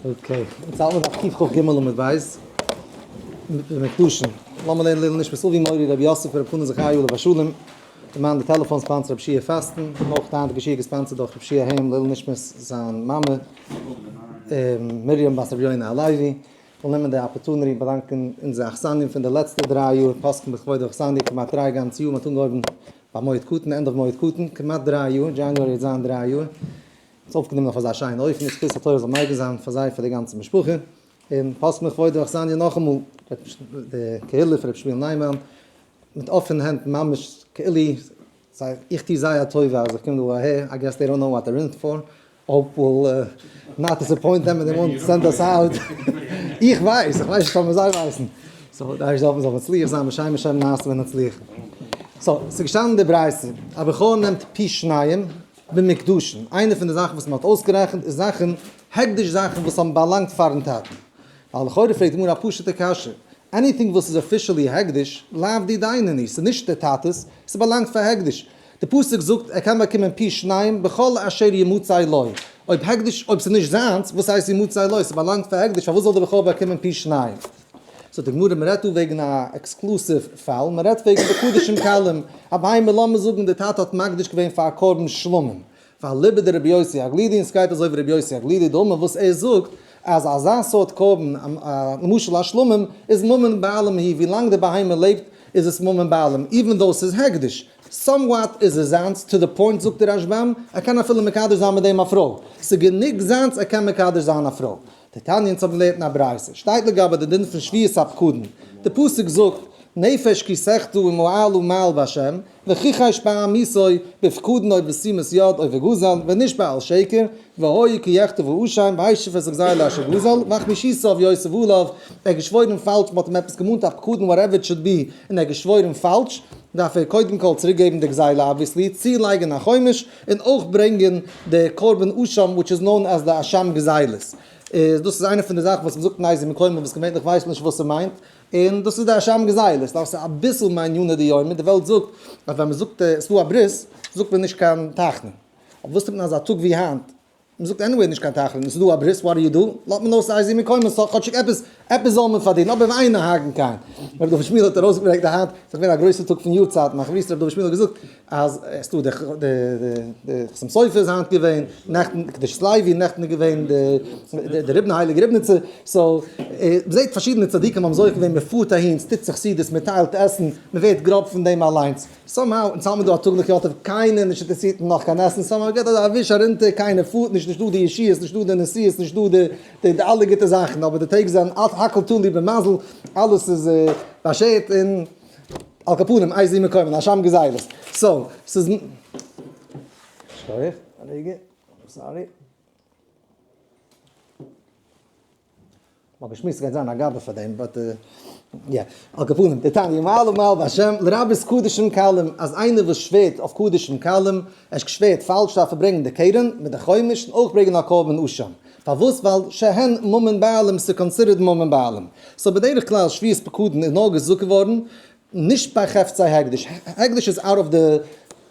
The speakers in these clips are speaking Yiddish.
Okay, יעצט האלט מען דף קכ"ג עמוד ב', במוקדשין. לאמיר לערנען לעילוי נשמת אבי מורי רבי יוסף רבי חנן זכרי' עליו השלום, דערמאן די טעלעפאן sponsor רבי שיע פאסטן, און אויך די היינטיגע שיעור געספאנסערט דורך רבי שיע היים לעילוי נשמת זיין מאמע מרים בת רבי יונה הלוי. כ'וויל נעמען די opportunity באדאנקען אונזער אכסניא פון די לעצטע דריי יאר, פוסקים בכבוד האכסניא, כמעט דריי גאנצע יאר, מ'האט אנגעהויבן ביי מועד קטן, end of מועד קטן, כמעט דריי יאר, January וועט זיין דריי יאר. עס אויפגענומען אויף אזא שיינע אופן, איז זכות התורה זאל מגין זיין פאר זיי פאר די גאנצע משפחה, און פאסט מיך כבוד האכסניא נאכאמאל, די קהילה פון רבי שמואל ניימאן, מיט אפענע הענט ממש כאילו זיי, איך טו זיי א טובה אז איך קום דא אהער, I guess they don't know what they're in for, hope we'll not disappoint them and they won't send us out, איך ווייס, איך ווייס נישט אבער זיי ווייסן, so דער אייבערשטער זאל מצליח זיין בשם השם נעשה ונצליח. So, ס'איז געשטאנען אין די ברייתא, א בכור נעמט פי שניים, במוקדשין, איינע פון די זאכן וואס מען האט אויסגערעכנט איז זאכן, הקדש זאכן וואס האבן באלאנגט פארן טאטן. ווייל לכאורה פרעגט די גמרא א פשוט'ע קשיא, anything וואס איז officially הקדש, לאו דידיה נינהו, ס'איז נישט די טאטע'ס, ס'באלאנגט פאר הקדש. די פסוק זאגט ער קען באקומען פי שניים בכל אשר ימצא לו, אויב הקדש, אויב ס'איז נישט זיינס, וואס הייסט ימצא לו, ס'באלאנגט פאר הקדש, פארוואס זאל דער בכור באקומען פי שניים? זאגט די גמרא, מ'רעדט דא וועגן א exclusive פאל, מ'רעדט וועגן די קדשים קלים, א בהמה לאמיר זאגן די טאטע האט מקדיש געווען פאר א קרבן שלמים, ואליבא דרבי יוסי הגלילי, און סגייט אזוי ווי רבי יוסי הגלילי דאמר וואס ער זאגט אז אזא סארט קרבן, למשל א שלמים, איז ממון בעלים הוא, ווי לאנג די בהמה לעבט איז עס ממון בעלים, even though ס'איז הקדש, somewhat איז עס זיינס, to the point זאגט דער רשב"ם, ער קען אפילו מקדש זיין מיט דעם א פרוי, ס'איז גענוג זיינס ער קען מקדש זיין א פרוי. דתניא אונז האבן געלערנט אין א ברייתא, שטייט לגבי די דין פון שבועת הפקדון, די פסוק זאגט, נפש כי תחטא ומעלה מעל בהשם, וכחש בעמיתו, בפקדון או בשימת יד או בגזל, ונשבע על שקר, והיה כי יחטא והאשם, והשיב את הגזילה אשר גזל, וחמישיתיו יוסף עליו, ער האט געשוואוירן פאלש, מ'האט אים עפעס געמאנט א פקדון whatever it should be, און ער האט געשוואוירן פאלש, דארף ער קודם כל צוריק געבן די גזילה obviously, צולייגן א חומש, און אויך ברענגען די קרבן אשם which is known as די אשם גזילות. איז דאס איז איינע פון די זאכן וואס מ'זאגט אין איזה מקומות וואס געווענליך ווייסט מען נישט וואס ס'מיינט, און דאס איז די אשם גזילות. דאס איז אביסל מעניינא דיומא, די וועלט זאגט אז ווען מ'זאגט ס'דא א ברית זאגט מען נישט קיין תחנון. אבער וואס טוט מען אזא טאג ווי היינט? מען זאגט anyway נישט קיין תחנון, עס איז דא א ברית, what do you do? לאזט מען אויס איזה מקומות, סאו כאטשיג עפעס, עפעס זאל מען פארדינען, אבער ואין נוהגין כן. רבי דוד שמואל האט ארויסגעברענגט די היינט, ס'איז געווען א גרויסע טאג פון יארצייט, מיין חברותא רבי דוד שמואל האט געזאגט אז עס איזדא די די די חתם סופר איז היינט געווען, נעכטן קדושת לוי, נעכטן איז געווען די די ריבנע הייליגע ריבניצער, so מ'זעט פארשידענע צדיקים האבן זוכה געווען, מ'פארט אהין, ס'טוט זיך סעודות, מ'טיילט עסן, מ'ווערט גראב פון דעם אליינס. Somehow, אונז האלט מיר דא א טאג נאך יום טוב, קיינער נישט אינטערעסירט נאך קיין עסן, somehow געט אזא וויש ארונטער, קיינער פארט נישט, נישטא די ישועות, נישטא די נסיעות, נישטא די די אלע גוטע זאכן, אבער די טעג זענען הכל תלוי במזל, אלעס איז באשערט, און על כל פנים, איזה מקום, אשם גזילות. So, ס'איז. שכוח, א רגע, sorry. מ'האט געשמועסט ס'גייט זיין א גאווה פאר דעם but יא. על כל פנים, דתניא מעלה מעל בהשם לרבות קדשים קלים, אז איינער וואס שווערט אויף קדשים קלים, ער האט געשווערט פאלש דארף ער ברענגען די קרן מיט די חומש און אויך ברענגען א קרבן אשם. פארוואס? ווייל שהן ממון בעלים ס'איז considered ממון בעלים. So בדרך כלל שבועת פקדון איז נאר געזאגט געווארן נישט ביי חפצי הקדש, הקדש איז out of the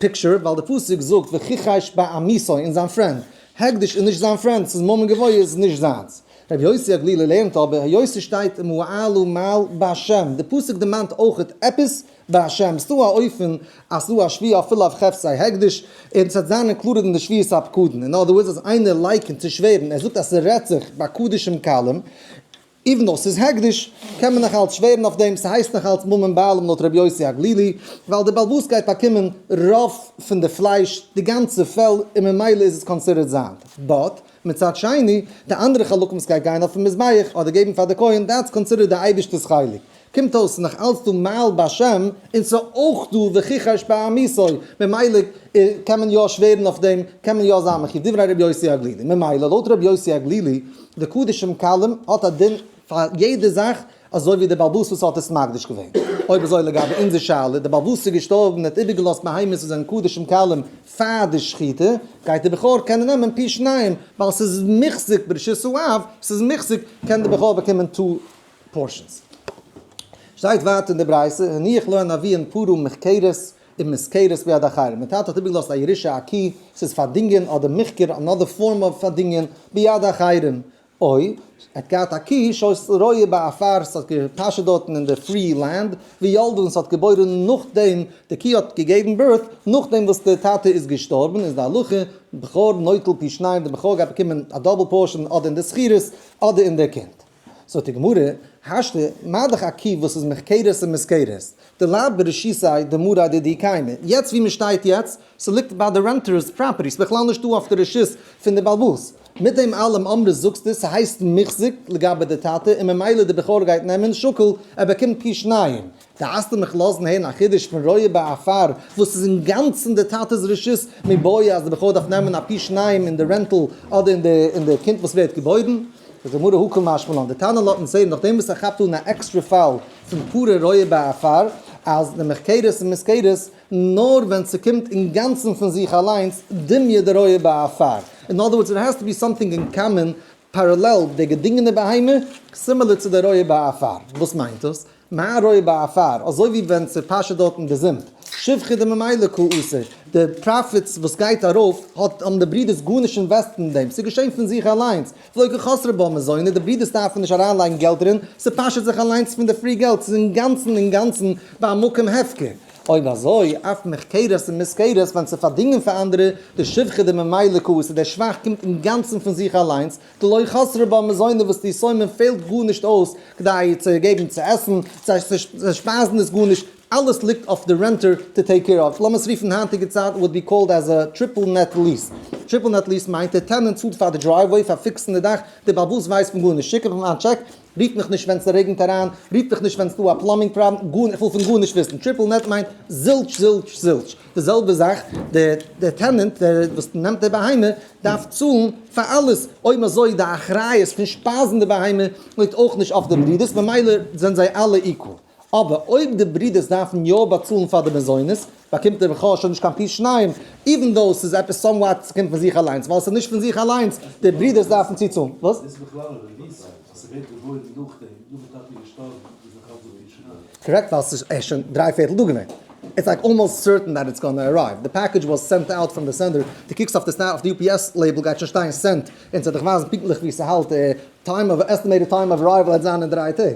picture ווייל די פסוק זאגט וכחש בעמיתו און זיין friend, הקדש איז נישט זיין friend, ס'איז ממון גבוה איז נישט זיינס. רבי יוסי הגלילי לערנט אבער היות ס'שטייט ומעלה מעל בהשם, די פסוק דערמאנט אויכעט עפעס בהשם, ס'דא א אופן אז ס'דא א שבועה אפילו אויף חפצי הקדש, און ס'וועט זיין included אין די שבועת הפקדון, אין other words אז איינער לייקענט צו שווערן, ער זאגט אז ס'רעדט זיך ביי קדשים קלים, even though ס'איז הקדש, קען מען נאך אלץ שווערן אויף דעם, ס'הייסט נאך אלץ ממון בעלים לויט רבי יוסי הגלילי, ווייל דער בעל הבית גייט באקומען רוב פון די פלייש, די גאנצע פעל, און ממילא איז עס considered זיינס. But, מצד שני, די אנדערע חלקים וואס גייט גיין אויפן מזבח אדער געבן פאר די כהן, that's considered די אייבערשטער'ס חלק. קומט אויס ס'איז נאך אלץ דא מעל בהשם, און ס'איז אויך דא וכחש בעמיתו, ממילא קען מען יא שווערן אויף דעם, קען מען יא זיין מחיוב דברי רבי יוסי הגלילי. ממילא לויט רבי יוסי הגלילי, די קדשים קלים האט א דין פאר יעדע זאך אזוי ווי די בעל הבית וואס האט עס מקדיש געווען. אויב אזוי לגבי אונזער שאלה, די בעל הבית איז געשטארבן און האט איבערגעלאזט בהמות וואס זענען קדשים קלים פאר די שחיטה, גייט די בכור קענען נעמען פי שניים, ווייל ס'איז מוחזק ברשות האב, ס'איז מוחזק, קען די בכור באקומען two portions. שטייט ווייטער אין די ברייתא, הניח לו הנביאין פרה מוחכרת ומושכרת ביד אחרים, דער טאטע האט איבערגעלאזט א ירושה א קי, ס'איז פארדינגען אדער מוחכר another form of פארדינגען, ביד אחרים. אוי, ער האט געהאט א קי שהיתה רועה בעפר, ס'האט געפאשעט דארטן אין די free land, וילדה און ס'האט געבוירן נאכדעם, די קי האט געגעבן birth נאכדעם וואס די טאטע איז געשטארבן, איז די הלכה, בכור נוטל פי שניים, די בכור גייט באקומען א double portion אדער אין די שכירות אדער אין די קינד. זאגט די גמרא, השתא, מה דאך א קי וואס איז מחכרת ומושכרת, דלאו ברשותיה דמריה דידהו קיימא, יעצט ווי מ'שטייט יעצט, ס'ליגט ביי די renter's property, ס'בכלל נישט דא אויף די רשות פון די בעל הבית. מיט דעם אלעם אמרת זאגסטו ס'הייסט מוחזק לגבי די טאטע און ממילא די בכור גייט נעמען שקל ער באקומט פי שניים. דארפסטו מיך לאזן הערן א חידוש פון רועה בעפר וואס איז אינגאנצן די טאטע'ס רשות מיבעיא אז די בכור דארף נעמען א פי שניים אין די rental אדער אין די קינד וואס ווערט געבוירן. זאגט די גמרא הא קא משמע לן, די תנא לאזט אונז הערן נאכדעם וואס ער כאפט אן א עקסטרע פאל פון פרה רועה בעפר אז די מחכרת און מושכרת נאר ווען ס'קומט אינגאנצן פון זיך אליינס, דומיא דרועה בעפר. In other words, there has to be something in common, parallel, די געדינגענע בהמה, similar צו די רועה בעפר. וואס מיינט דאס? מה רועה בעפר? אזוי ווי ווען ס'פאשעט דארט אין די זומפ. שבחא דממילא קא אתי. די profits וואס גייט ארויף, האט האבן די ברידערס גארנישט invested אין דעם. ס'איז געשען פון זיך אליינס. ולא קא חסרו בה מזוני, די ברידערס דארפן נישט אריינלייגן געלט דערין, ס'פאשעט זיך אליינס פון די free געלט, ס'איז אינגאנצן אינגאנצן במקום הפקר. אויב אזוי, אף מחכרת און מושכרת ווען צו פארדינגען פאר אנדערע, דשבחא דממילא קא אתי, דער שבח קומט אינגאנצן פון זיך אליינס, דלא חסרו בה מזוני וואס די יתומים פעלט גארנישט אויס כדי צו געבן צו עסן, זיי שפייזן עס גארנישט, אלעס ליגט אויף די renter to take care of, לאמיר עס רופן היינטיגע צייט would be called as a triple net lease, triple net lease מיינט די tenant צאלט פאר די driveway, פאר fix ן די דאך, די בעל הבית ווייסט פון גארנישט, שיק אים א טשעק, רוף מיך נישט ווען ס'רעגנט אריין, רוף מיך נישט ווען ס'דא א plumbing problem, גארנישט, איך וויל פון גארנישט וויסן, triple net מיינט zilch zilch zilch, די זעלבע זאך די tenant דער וואס נעמט די בהמה דארף צאלן פאר אלעס, אויב אזוי די אחריות פון שפייזן די בהמה ליגט אויך נישט אויף די ברידערס ממילא זענען זיי אלע equal. אבער אויב די ברידערס דארפן יא באצאלן פאר די מזונות, באקומט דער בכור שוין נישט קיין פי שניים, even though ס'איז עפעס somewhat ס'קומט פון זיך אליינס, ווייל ס'איז נישט פון זיך אליינס, די ברידערס דארפן צוצאלן. וואס? דאס איז בכלל א release אז ס'ווערט געבוירן נאכדעם, נאך די טאטע איז געשטארבן איז נאך אלץ דא פי שניים. correct ווייל ס'איז ער שוין דריי פערטל דא געווען. It's like almost certain that it's gonna arrive. The package was sent out from the sender. דו קוקסט אויף די אויף די UPS label גייט שוין שטיין sent, און ס'וועט דיך ווייזן פונקטליך וואו ס'האלט, time of estimated time of arrival וועט זיין אין דריי טעג.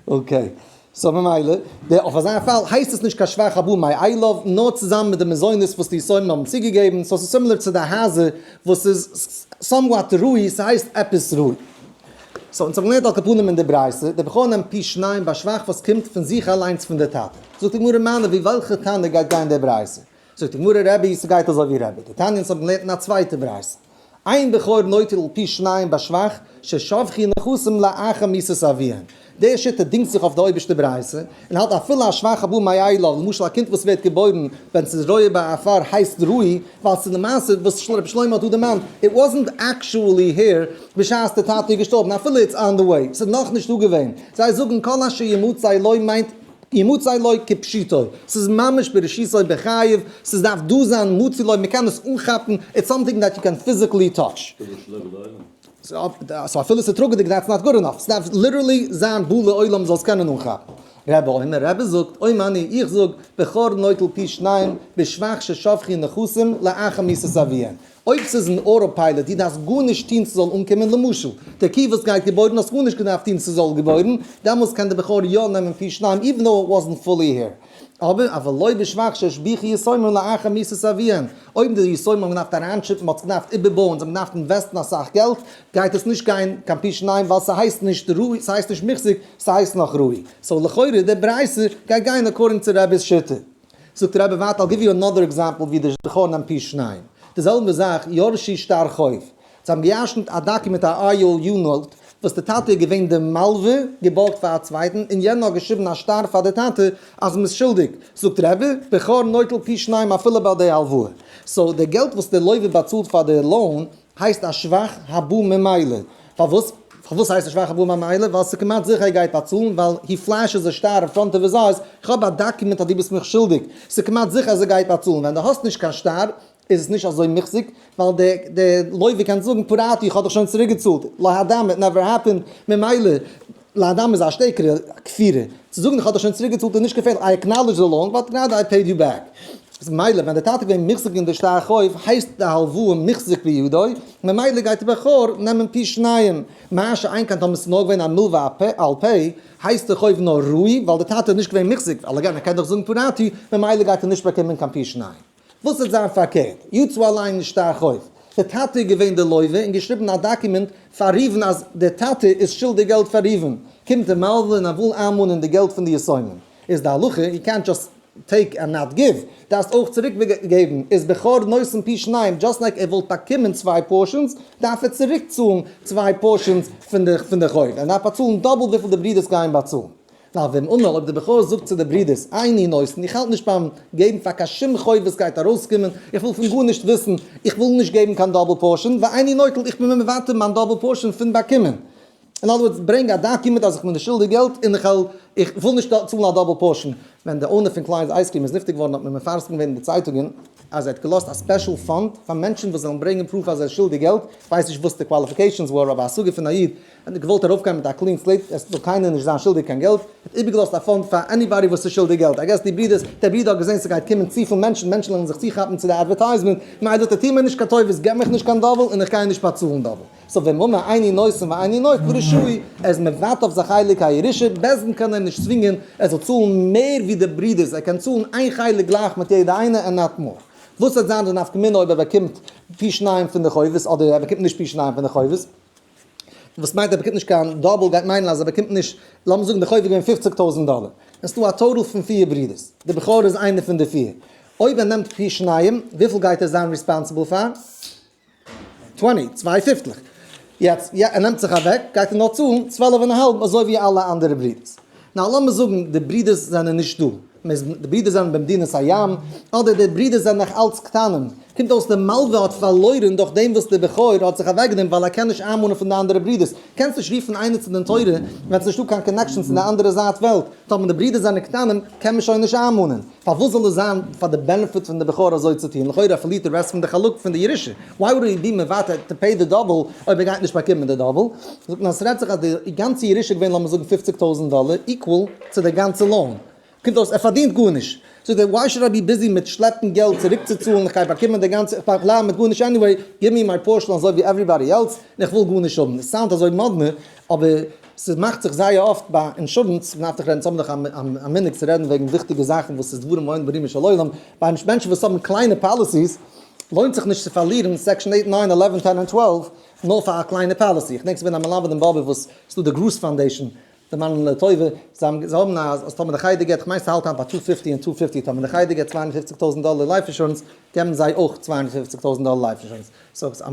Okay, so ממילא, די אויף אזא פאל הייסט עס נישט קיין שבח הבא מאליו, נאר צוזאמען מיט די מזונות וואס די יתומים האבן צוגעגעבן, so ס'איז similar צו די הייזער וואס איז somewhat ראוי, ס'הייסט עפעס ראוי. So אונז האבן געלערנט על כל פנים אין די ברייתא, די בכור נעמט פי שניים ביי שבח וואס קומט פון זיך אליינס פון די טאטע. זאגט די גמרא מני ווי וועלכע תנא גייט גיין די ברייתא? זאגט די גמרא רבי, ס'גייט אזוי ווי רבי, דתניא אונז האבן געלערנט אין א צווייטע ברייתא. אין בכור נוטל פי שניים בשבח ששבחו נכסים לאחר מיתת אביהן. די שיטה דינגט זיך אויף די אויבערשטע ברייתא, און האלט אפילו א שבח הבא מאליו, למשל א קינד וואס ווערט געבוירן ווען ס'איז רועה בעפר הייסט ראוי, ווייל ס'איז למעשה וואס רבי שלמה האט דא דערמאנט, it wasn't actually here בשעת די טאטע איז געשטארבן, אפילו it's on the way, ס'איז נאכנישט דא געווען. זיי זאגן כל אשר ימצא לו מיינט ימצא לו כפשוטו, ס'איז ממש בראשיתו בחייו, ס'איז דארף דא זיין מצוי לו, מ'קען עס אנכאפן, it's something that you can physically touch. So אפילו ס'איז טראגעדיג that's not good enough, ס'דארף literally זיין בא לעולם מ'זאל עס קענען אנכאפן. רבי אומר, רבי זאגט, אומר אני, איך זאג, בכור נוטל פי שניים, בשבח ששבחו נכסים לאחר מיתת אביהן. אויב ס'איז אין auto pilot, דו דארפסט גארנישט טון ס'זאל אנקומען, למשל, די קי וואס גייט געבוירן האסט גארנישט געדארפט טון ס'זאל געבוירן, דעמאלס קען די בכור יא נעמען פי שניים even though it wasn't fully here. אבער אבל לא בשבח שהשביחו יתומים לאחר מיתת אביהן, אויב די יתומים האבן געדארפט אריינטשיפן, מ'האט זיך געדארפט איבערבויען, זיי האבן געדארפט invest ן אסאך געלט, גייט עס נישט גיין קיין פי שניים ווייל ס'הייסט נישט ראוי, ס'הייסט נישט מוחזק, ס'הייסט נאך ראוי. So לכאורה די ברייתא גייט גיין according צו רבי'ס שיטה. זאגט רבי ווייטער, I'll give you another example ווי די בכור נעמט פי שניים. די זעלבע זאך יורשי שטר חוב. זיי האבן געירשנט א document א IOU note וואס די טאטע איז געווען די מלווה געבארגט פאר א צווייטן און יענער האט געשריבן א שטר פאר די טאטע אז מ'איז שולדיג. זאגט רבי, בכור נוטל פי שניים אפילו ביי די הלוואה. So די געלט וואס די לווה באצאלט פאר די loan הייסט א שבח הבא ממילא. פארוואס? פארוואס הייסט עס שבח הבא ממילא? ווייל ס'איז כמעט זיכער ער גייט באצאלן, ווייל he flashes a שטר in front of his eyes, איך האב א document אז דו ביסט מיך שולדיג, ס'איז כמעט זיכער אז ער גייט באצאלן, ווען דו האסט נישט קיין שטר איז עס נישט אזוי מוחזק, ווייל די די לווה קען זאגן פרעתי איך האב דיך שוין צוריק געצאלט, להדם it never happened, ממילא להדם איז א שטערקערע כפירה, צו זאגן איך האב דיך שוין צוריק געצאלט איז נישט געפערליך, I acknowledge the loan but now I paid you back. איז ממילא ווען די טאטע געווען מוחזק אין די שטר חוב הייסט די הלוואה מוחזק בידו, ממילא גייט די בכור נעמען פי שניים, מה שאין כן טאמער ס'איז נאר געווען א מלווה על פה הייסט די חוב נאר ראוי ווייל די טאטע איז נישט געווען מוחזק, ווייל again ער קען דאך זאגן פרעתי, ממילא גייט ער נישט באקומען קיין פי שניים. וואס וועט זיין פארקערט? יצא אליין שטר חוב, די טאטע איז געווען די לווה און געשריבן א document פאר ראובן אז די טאטע איז שולדיג געלט פאר ראובן, קומט די מלווה און ער וויל איינמאנען די געלט פון די יתומים, איז די הלכה יו קענט דזשאסט take and not give, דארפסט אויך צוריק געבן, איז בכור נותן פי שניים, just like ער וואלט באקומען צוויי portions, דארף ער צוריק צאלן צוויי portions פון די חוב, ער דארף באצאלן double וויפיל די ברידערס גייען באצאלן. נאר ואם אמר, אויב די בכור זאגט צו די ברידערס, איני נותן, איך האלט נישט ביים געבן פאר קיין שום חוב וואס גייט ארויסקומען, איך וויל פון גארנישט וויסן, איך וויל נישט געבן קיין double portion, ואיני נוטל, איך בין מוותר מיין double portion פון באקומען. אין other words, ברענג א document אז איך בין נישט שולדיג געלט און איך איך וויל נישט צאלן א double portion. ווען די owner פון Klein's ice cream איז נפטר געווארן האט מען מפרסם געווען אין די צייטונגען אז ער האט געלאזט א special fund פאר מענטשן וואס זאלן ברענגען proof אז ער איז שולדיג געלט, כ'ווייס נישט וואס די qualifications were אבער א השגה פון א איד האט געוואלט ארויפגיין מיט א clean slate עס זאל קיינער נישט זיין שולדיג קיין געלט, האט איבערגעלאזט א fund פאר anybody וואס איז שולדיג געלט, I guess די ברידערס, דער ברודער האט געזען ס'גייט קומען צופיל מענטשן, מענטשן וועלן זיך צוכאפן צו די advertisement, מילא זאגט ער טו מיר נישט קיין טובות געב מיך נישט קיין double און איך גיי נישט באצאלן double. so ואם אמר איני נותן ואיני נוטל רשאי, ער איז מוותר אויף זיין חלק הירושה, בית דין קען אים נישט צווינגען ער זאל צאלן מער ווי די ברידערס, ער קען צאלן איין חלק גלייך מיט יעדע איינע and not more. וואס וועט זיין די נפקא מינה אויב ער באקומט פי שניים פון די חובות אדער ער באקומט נישט פי שניים פון די חובות? וואס מיינט ער באקומט נישט קיין double גייט מיינען אז ער באקומט נישט, לאמיר זאגן די חוב איז געווען 50,000 דאלער, עס איז דא א total פון פיר ברידערס, די בכור איז איינער פון די פיר, אויב ער נעמט פי שניים וויפיל גייט ער זיין responsible פאר? 20, צוויי פיפטלעך. יעצט, יא, ער נעמט זיך אוועק, גייט ער נאר צאלן צוועלף און א האלב אזוי ווי אלע אנדערע ברידערס. now לאמיר זאגן די ברידערס זענען נישט דא, מ'איז, די ברידערס זענען במדינת הים, אדער די ברידערס זענען נאך אלץ קטנים, קומט אויס די מלווה האט פארלוירן דורך דעם וואס די בכור האט זיך אוועקגענומען ווייל ער קען נישט איינמאנען פון די אנדערע ברידערס. קענסט נישט רופן איינער צו דין תורה ווען ס'נישטא קיין connection צו די אנדערע זייט וועלט. טאמער די ברידער זענען קטנים קען מען שוין נישט איינמאנען. פארוואס זאל עס זיין פאר די benefit פון די בכור אזוי צו טון? לכאורה פארלירט די rest פון די חלק פון די ירושה. why would he be מוותר to pay the double אויב ער גייט נישט באקומען די double? זאגט מען אז ס'רעדט זיך אז די גאנצע ירושה איז געווען לאמיר זאגן 50,000 דאלער equal צו די גאנצע loan. קומט אויס ער פארדינט גארנישט. זאגט ער why should I be busy מיט שלעפן געלט צוריקצוצאלן, איך גיי באקומען די גאנצע, איך בלייב מיט גארנישט anyway, give me my portion אזוי ווי everybody else, און איך וויל גארנישט האבן. עס sound אזוי מאדנע, אבער ס'מאכט זיך זייער אפט ביי אינשורענס, מ'דארף דאך רעדן, ס'האבן דאך א מנהג צו רעדן וועגן וויכטיגע זאכן וואס איז דברים העומדים ברומו של עולם, ביי מענטשן וואס האבן קליינע policies לוינט זיך נישט צו פארלירן section 8, 9, 11, 10 און 12 נאר פאר א קליינע policy. איך דענק ס'איז געווען א מלמד אין באבוב וואס ס'איז דא די גרוס foundation, די מאן לטובה, זיי האבן א, אז טאמער די חדר געט, כ'מיין ס'האלט היינט ביי 250 און 250, טאמער די חדר געט 250,000 דאלער life insurance, געבן זיי אויך 250,000 דאלער life insurance. so א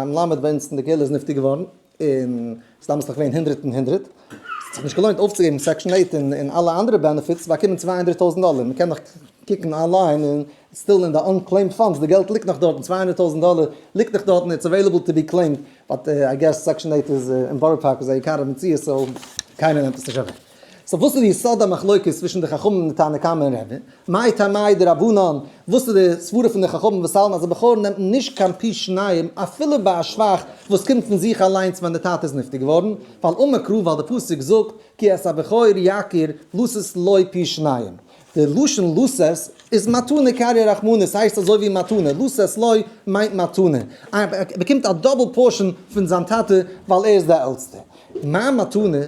מלמד ביי אונז אין די קהילה איז נפטר געווארן, און ס'איז דאמאלס נאך געווען הונדרעט און הונדרעט, ס'האט זיך נישט געלוינט אויפצוגעבן section 8 און אלע אנדערע benefits, באקומען 200,000 דאלער, מ'קען נאך קוקן אנליין און still אין די unclaimed funds, די געלט ליגט נאך דארטן, 200,000 דאלער ליגט נאך דארטן, it's available to be claimed, but I guess section 8 איז אין בארא פארק איז א יקרה מציאות so קיינער נעמט עס נישט אוועק. so וואס איז די יסוד המחלוקת צווישן די חכמים און די תנא קמא און רבי? מאי טעמא דרבנן? וואס איז די סברה פון די חכמים וואס האלטן אז א בכור נעמט נישט קיין פי שניים אפילו ביי א שבח וואס קומט פון זיך אליינס ווען די טאטע איז נפטר געווארן? ווייל אמר קרא ווייל די פסוק זאגט כי את הבכור יכיר לתת לו פי שניים. די לשון לתת איז מתנה קריה רחמנא, ס'הייסט אזוי ווי מתנה, לתת לו מיינט מתנה, ער באקומט א double portion פון זיין טאטע ווייל ער איז דער עלטסטער. מה מתנה,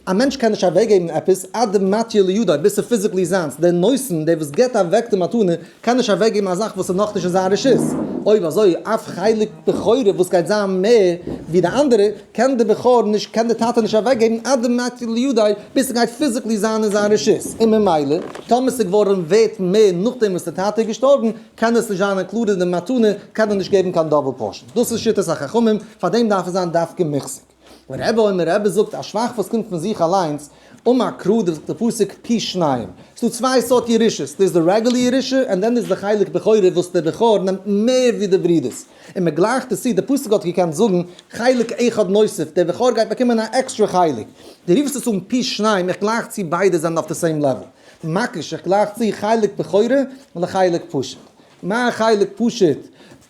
א מענטש קען נישט אוועקגעבן עפעס עד דמטיא לידו ביז ס'איז physically זיינס, דער נותן, דער וואס גיבט אוועק די מתנה, קען נישט אוועקגעבן א זאך וואס איז נאכנישט אין זיין רשות. אויב אזוי, אף חלק בכורה וואס גייט זיין מער ווי די אנדערע, קען דער בכור נישט, קען דער טאטע נישט אוועקגעבן עד דמטיא לידו ביז ס'גייט physically זיין אין זיין רשות, און ממילא, טאמער ס'איז געווארן ווערט מער נאכדעם וואס דער טאטע איז געשטארבן, קען עס נישט זיין included אין די מתנה, קען ער נישט געבן קיין double portion. דאס איז שיטת החכמים, פארדעם דארף עס זיין דווקא מוחזק. ורבי אומר, רבי זאגט, א שבח וואס קומט פון זיך אליינס, אמר קרא, דאס זאגט די פסוק פי שניים. ס'דא צוויי סארט ירושות, דאס איז די רעגולער ירושה, און דען איז די חלק בכורה וואס דער בכור נעמט מער ווי די ברידערס. און מען גלייכט עס צו, די פסוק האט געקענט זאגן חלק אחד נוסף, דער בכור גייט באקומען א עקסטרע חלק. דו רופסט עס אן פי שניים, איך גלייך צו ביידע זענען אויף די same level. מקיש, איך גלייך צו חלק בכורה לחלק פשוט. מה חלק פשוט?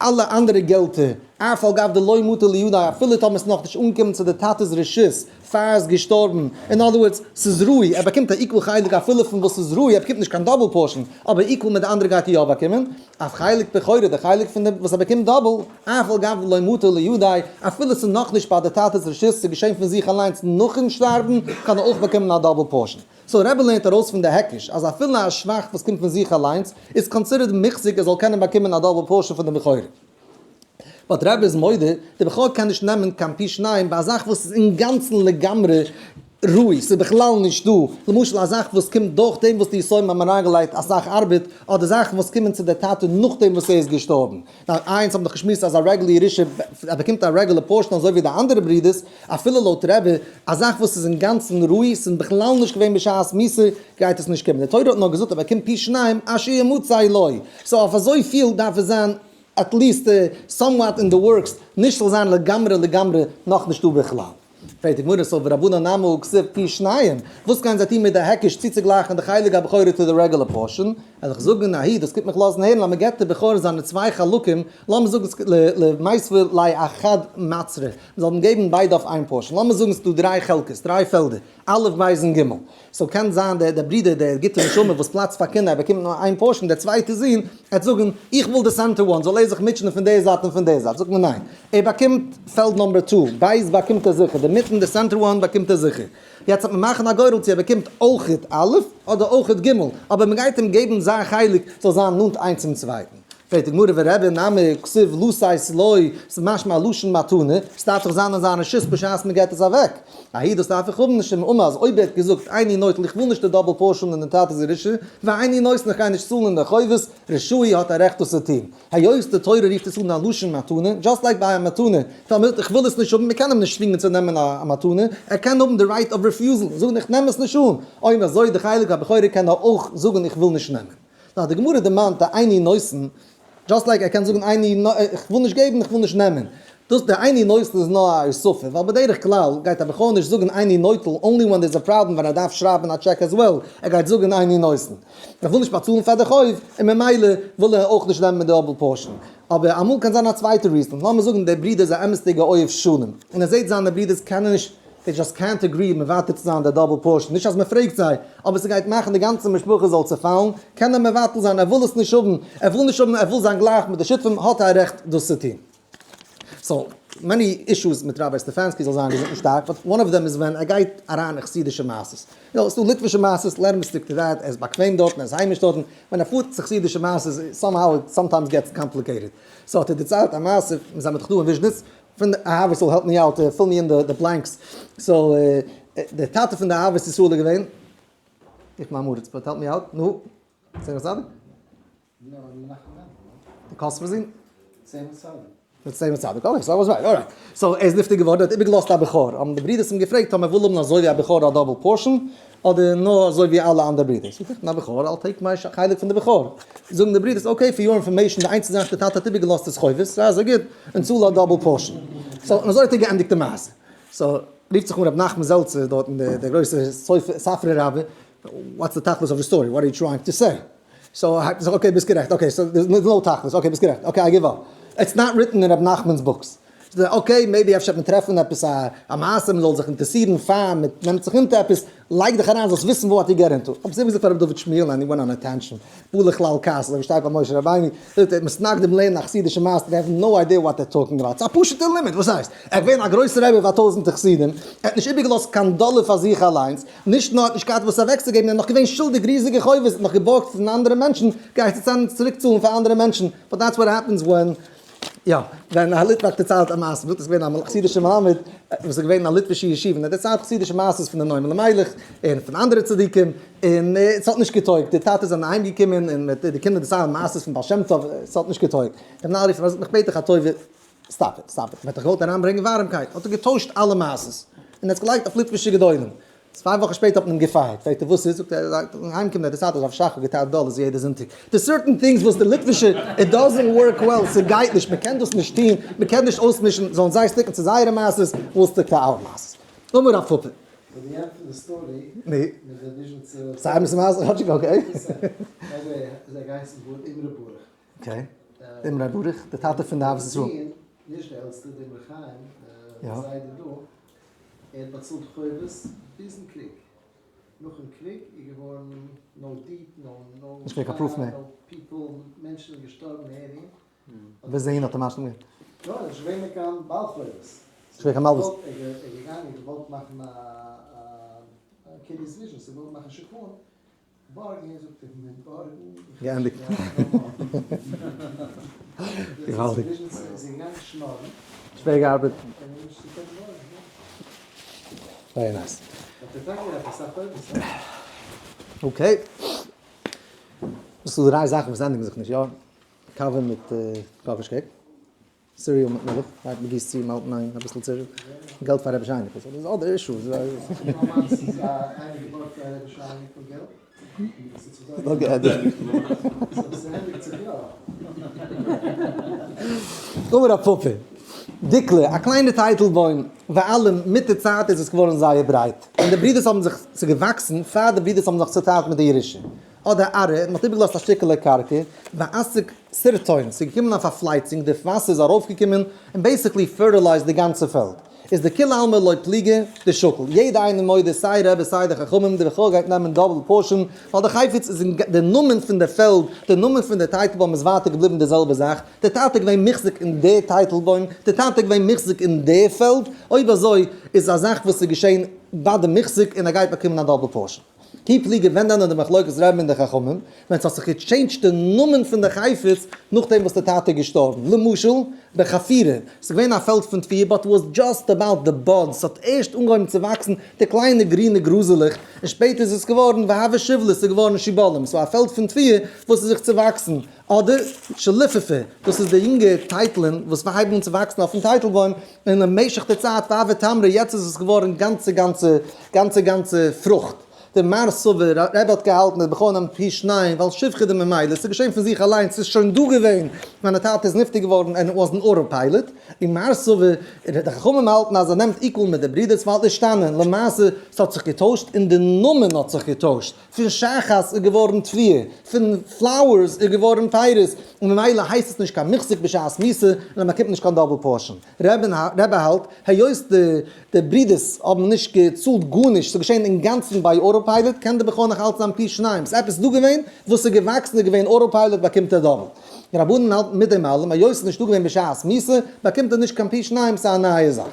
אלע אנדערע געלטער. אף על גב דלא מטא לידיה, אפילו טאמער ס'איז נאכנישט אנגעקומען צו די טאטע'ס רשות פאר ער איז געשטארבן, אין other words, ס'איז ראוי, ער באקומט א equal חלק אפילו פון וואס ס'איז ראוי, ער באקומט נישט קיין double portion, אבער equal מיט די אנדערע גייט ער יא באקומען, אף חלק בכורה, די חלק פון די וואס ער באקומט double, אף על גב דלא מטא לידיה, אפילו ס'איז נאכנישט ביי די טאטע'ס רשות, ס'איז געשען פון זיך אליינס נאכן שטארבן, קען ער אויך באקומען א double portion. So רבי לערנט ארויס פון די היקש אז אפילו א שבח וואס קומט פון זיך אליינס איז considered מוחזק ער זאל קענען באקומען א double portion פון די בכורה. But רבי איז מודה, די בכור קען נישט נעמען קיין פי שניים ביי א זאך וואס איז אינגאנצן לגמרי ראוי, ס'איז בכלל נישט דא, למשל א זאך וואס קומט דורך דעם וואס די יתומים האבן אריינגעלייגט אסאך ארבעט, אדער זאכן וואס קומען צו די טאטע נאכדעם וואס ער איז געשטארבן. ניין, איינס האבן דאך געשמועסט אז א רעגולער ירושה, ער באקומט א רעגולער portion אזוי ווי די אנדערע ברידערס, אפילו לויט רבי, א זאך וואס איז אינגאנצן ראוי, ס'איז בכלל נישט געווען בשעת מיתה, גייט עס נישט קומען. די תורה האט נאר געזאגט ער באקומט פי שניים אשר ימצא לו. So אויף אזויפיל דארף עס זיין at least somewhat in the works, נישט זאל זיין לגמרי לגמרי נאכנישט דא בכלל. פרעגט די גמרא, so ורבנן נמי הא כתיב פי שניים, וואס גייען זיי טון מיט די היקש צוצוגלייכן די חלק הבכורה צו די רעגולער portion? וועל איך זאגן אהי, דאס קומט מיך לאזן הערן אז מען געבט די בכור זיינע צוויי חלקים, לאמיר זאגן למיתבה ליה אחד מצרא, מען זאל אים געבן ביידע אויף איין portion, לאמיר זאגן ס'איז דא דריי חלקות, דריי פעלדער, א' ב' און ג', so קען זיין דער ברודער דער גוטע נשמה וואס פלאצט פאר קנאה ער באקומט נאר איין portion, דער צווייטער זון עט זאגן איך וויל די center one זאל ער זיך מוטשענען פון די זייט און פון די זייט, זאגט מען ניין ער באקומט פעלד number two, בית באקומט ער זיכער, די מיטן די center one באקומט ער זיכער, יעצט וועט מען מאכן א גורל צו ער באקומט אויכעט א' אדער אויכעט ג', אבער מען גייט אים געבן זיין חלק זאל זיין נאנט איינס צום צווייטן. פרעגט די גמרא ורבי נמי כתיב לתת לו, ס'איז משמע א לשון מתנה, ס'דארף דאך זיין אין זיין רשות בשעת מ'געט עס אוועק. אהי דאס דארף איך האבן משום אמר אז אויב ער האט געזאגט איני נוטל איך וויל נישט די double portion אין די טאטע'ס ירושה, ואיני נותן איך גיי נישט צאלן די חובות, רשאי האט א רעכט דאס צו טון. היות די תורה רופט עס אן א לשון מתנה, just like ביי א מתנה, טאמער זאגט איך וויל עס נישט האבן, מ'קען אים נישט צווינגען צו נעמען א מתנה, ער קען האבן די right of refusal, זאגן איך נעם עס נישט אן, אויב אזוי די חלק הבכורה קען ער אויך זאגן איך וויל נישט נעמען. נאר די גמרא דערמאנט די איני נותן, just like ער קען זאגן איני איך וויל נישט געבן איך וויל נישט נעמען, דאס די איני נותן איז נאר א הוספה, ווייל בדרך כלל גייט א בכור נישט זאגן איני נוטל only when there's a problem ווען ער דארף שרייבן א טשעק as well, ער גייט זאגן איני נותן. איך וויל נישט באצאלן פאר די חוב, און ממילא וויל ער אויך נישט נעמען די double portion. אבער אמאל קען זיין א צווייטע reason, לאמיר זאגן דער ברודער איז א אמת'דיגע אוהב שלום, און ער זעט זיינע ברודערס קענען נישט they just can't agree מוותר צו זיין די double portion, נישט אז מ'פרעגט זיי, אבער ס'גייט מאכן די גאנצע משפחה זאל צעפאלן, קען ער מבטל זיין, ער וויל עס נישט האבן, ער וויל נישט האבן, ער וויל זיין גלייך מיט די שותפים, האט ער א רעכט דאס צו טון. So, many issues מיט ראביי סטעפאנסקי זאל זיין געזונט און שטארק, but one of them איז ווען ער גייט אריין אין חסידישע מעשות. יא, ס'דא ליטווישע מעשות, let him stick to that, ער איז באקוועם דארטן, ער איז היימיש דארטן, ווען ער פארט צו חסידישע מעשות, somehow it sometimes gets complicated. So האט ער דערציילט א מעשה, מיר זענען דאך דא אין וויזשניץ, פון די אהבת ישראל help me out, fill me in the blanks, so דער טאטע פון די אהבת ישראל איז געווען, איך מיין מאריץ, but help me out, נו, צמח צדק? די קאסובער זון? צמח צדק. מיט צמח צדק, okay, so I was right, alright. So ער איז נפטר געווארן, ער האט איבערגעלאזט א בכור, האבן די ברידערס אים געפרעגט אויב מען וויל האבן אזוי ווי א בכור א double portion, אדער נאר אזוי ווי אלע אנדערע ברידערס. זאגט איך בין א בכור, I'll take my חלק פון די בכור. זאגן די ברידערס, okay, for your information, די איינציגסטע זאך די טאטע האט איבערגעלאזט איז חובות, זיי אזוי גוט און צאל א double portion. So, און אזוי האט ער געענדיגט די מעשה. So, רופט זיך אן רבי נחמן זעלצער דארטן, דער גרויסער ספרא רבי, what's the תכלית of the story, what are you trying to say? So, הייבט ער זיך, okay, ביסט גערעכט, okay, so there's no תכלית, okay, ביסט גערעכט, okay, I give up. It's not written אין רבי נחמנ'ס books. Okay, maybe אפשר וועט מען טרעפן עפעס א מעשה, מען זאל זיך אינטערעסירן פאר מען נעמט זיך אונטער עפעס, לייג דיך אריין זאלסט וויסן what you get into. האב איך געזאגט פאר רבי דוד שמואל and he went on a tangent, בא לכלל כעס, אזוי ווי שטייט ביי משה רבינו, זאגט ער, מתנגדים לערנען א חסידישע מעשה, they have no idea what they're talking about, ס'איז א פשוט'ע לימוד, וואס הייסט? ער איז געווען א גרויסער רבי פאר טויזענטער חסידים, ער האט נישט איבערגעלאזט קיין דאלער פאר זיך אליינס, נישט נאר האט נישט געהאט וואס אוועקצוגעבן, ער איז נאך געווען שולדיג ריזיגע חובות, האט נאך געבארגט פון אנדערע מענטשן, גייט צו צוריקצאלן פאר אנדערע מענטשן, but that's what happens when יא, ווען א ליטוואק דערציילט א מעשה, זאגט עס געווען א חסידישע מלמד וואס איז געווען אין א ליטווישע ישיבה און ער דערציילט חסידישע מעשות פון די נועם אלימלך און פון אנדערע צדיקים, און עס האט נישט געטויגט, די טאטעס זענען אהיים געקומען און מיט די קינדער דערציילן מעשות פון בעל שם טוב, עס האט נישט געטויגט, דער מנהל רופט אים און זאגט איך בעט דיך א טובה, stop it, stop it, מען האט דיך געוואלט אריינברענגען ווארעמקייט, האט ער געטוישט אלע מעשות און עס געלייגט אויף ליטווישע גדולים, צוויי וואכן שפעטער האט מען אים געפייערט, פרעגט ער וואס איז, זאגט ער, אהיים קומען האט דער סאטמאר רב שך געטיילט דאלערס יעדע זונטאג, די certain things וואס די ליטווישע, it doesn't work well, ס'גייט נישט, מ'קען דאס נישט טון, מ'קען נישט אויסמישן, זאלן זיי stick ן צו זייערע מעשות, we'll stick to our מעשות. אמר רב פפא. So the end פון די story, ני. מיט די וויזשניצע. סיי מיט מעשה, כאטשיג okay. By the way, זיי געהייסן אמרי ברוך. Okay, אמרי ברוך, די טאטע פון די אהבת ישראל. נישט די עלטסטע, דער אמרי חיים, דער זיידע דא, ער האט באצאלט חובות ביזן קריג, נאכן קריג איז געווארן no deed, no no נישט געווען קיין proof מער. no people, מענטשן זענען געשטארבן מער אים. ביז אהין האט ער משלים געווען. יא, ער איז נישט געווען מער קיין בעל חובות. נישט געווען קיין מלוות. ער איז געגאנגען געוואלט מאכן א קידיס וויזשען, ס'איז געוואלט מאכן שיכון, בארגן, זאגט ער, מיט בארגן. געענדיגט. געוואלדיג. שווער געארבעט. Very nice. Okay. דאס איז דריי זאכן וואס ענדיגן זיך נישט, יא? קאווע מיט קאקאש cake. Cereal מיט מילך, right? מ'גיסט צו מאלט ניין אביסל cereal. געלט פאר רבי שייניקל. So דאס איז other issues. אמר רב פפא, דיקלא, א קליינע טייטלבוים, ואלים, מיט די צייט איז עס געווארן זייער ברייט, און די ברידערס האבן זיך צוגעוואקסן, פאר די ברידערס האבן זיך צוטיילט מיט די ירושה. אדער ארעא, מען האט איבערגעלאזט א שטיקעלע קרקע, ואסיק סרטון, ס'איז געקומען א פארפלייצונג, די וואסער איז ארויפגעקומען און basically fertilized די גאנצע פעלד. איז דכולי עלמא לא פליגי דשקיל, יעדע איינער מודה סיי רבי סיי די חכמים, די בכור גייט נעמען double portion, ווייל די חפץ איז אין די נאמען פון די פעלד, די נאמען פון די טייטלבוים איז ווייטער געבליבן די זעלבע זאך, די טאטע איז געווען מוחזק אין די טייטלבוים, די טאטע איז געווען מוחזק אין די פעלד, אויב אזוי איז א זאך וואס איז געשען ביי די מוחזק און ער גייט באקומען א double portion. כי פליגי ווען דען איז די מחלוקת רבי און די חכמים, ווען ס'האט זיך געטשעינדזשט די נאמען פון די חפץ נאכדעם וואס די טאטע איז געשטארבן, למשל בחפירה, ס'איז געווען א פעלד פון תבואה but was just about the buds, ס'האט ערשט אנגעהויבן צו וואקסן די קליינע גרינע גראזעלעך, און שפעטער איז עס געווארן והוה שיבלי, ס'איז געווארן שיבולים, so א פעלד פון תבואה וואס איז זיך צואוואקסן, אדער שליפופי, דאס איז די יונגע טייטלען וואס הייבן אן צו וואקסן אויפן טייטלבוים, און אין משך די צייט והוה תמרי, יעצט איז עס געווארן גאנצע גאנצע גאנצע גאנצע פרוכט. דער מר סבר רבי האט געהאלטן אז בכור נעמט פי שניים ווייל שכחה דממילא, ס'איז געשען פון זיך אליינס, ס'איז שוין דא געווען ווען די טאטע איז נפטר געווארן and it was an auto pilot, און מר סבר די חכמים האלטן אז ער נעמט equal מיט די ברידערס ווייל אישתנה, למעשה ס'האט זיך געטוישט און די נאמען האט זיך געטוישט, פון שחת איז געווארן תבואה, פון flowers איז געווארן פירות, און ממילא הייסט עס נישט קיין מוחזק בשעת מיתה, און מען באקומט נישט קיין double portion. רבי האלט, היות די ברידערס האבן נישט געצאלט גארנישט, ס'איז געשען אינגאנצן ביי auto pilot, קען די בכור נאך אלץ זיין פי שניים, ס'איז עפעס דא געווען וואס איז געוואקסן איז געווען auto pilot באקומט ער double. רבנן האלטן מיט דעם אלעם, היות ס'איז נישטא געווען בשעת מיתה, באקומט ער נישט קיין פי שניים, ס'איז א נייע זאך.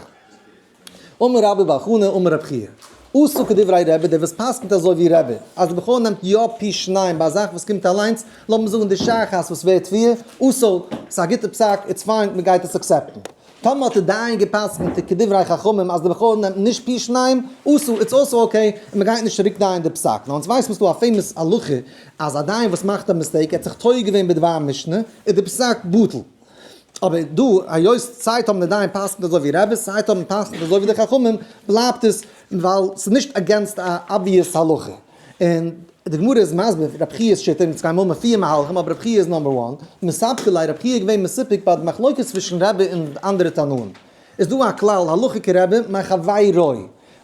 אמר רבה בר חנה אמר רב חייא, עשה כדברי רבי, דער וואס פסק'נט אזוי ווי רבי, אז די בכור נעמט יא פי שניים ביי א זאך וואס קומט אליינס, לאמיר זאגן די שחת וואס ווערט תבואה, עשה, ס'איז א גוטע פסק, it's fine, מען גייט עס accept ן. טאמער האט די דיין געפסק'נט כדברי חכמים אז די בכור נעמט נישט פי שניים, עשה, it's also okay, און מען גייט נישט צוריק דרייען די פסק. נאר אונז ווייסן מיר ס'דא א famous הלכה אז א דיין וואס מאכט א mistake, ער האט זיך טועה געווען בדבר משנה, איז די פסק בטל. אבער דא, היות סיי טאמער די דיין פסק'נט אזוי ווי רבי, סיי טאמער פסק'נט אזוי ווי די חכמים, בלייבט עס ווייל ס'איז נישט against א obvious הלכה. און די גמרא איז מסביר רב חיא'ס שיטה, און ס'גייען מאל פיר מהלכים, אבער רב חייא איז number one, מספקא ליה, רב חייא איז געווען מסופק ביי די מחלוקת צווישן רבי און אנדערע תנאים. איז דא א כלל, הלכה כרבי, מחבירו.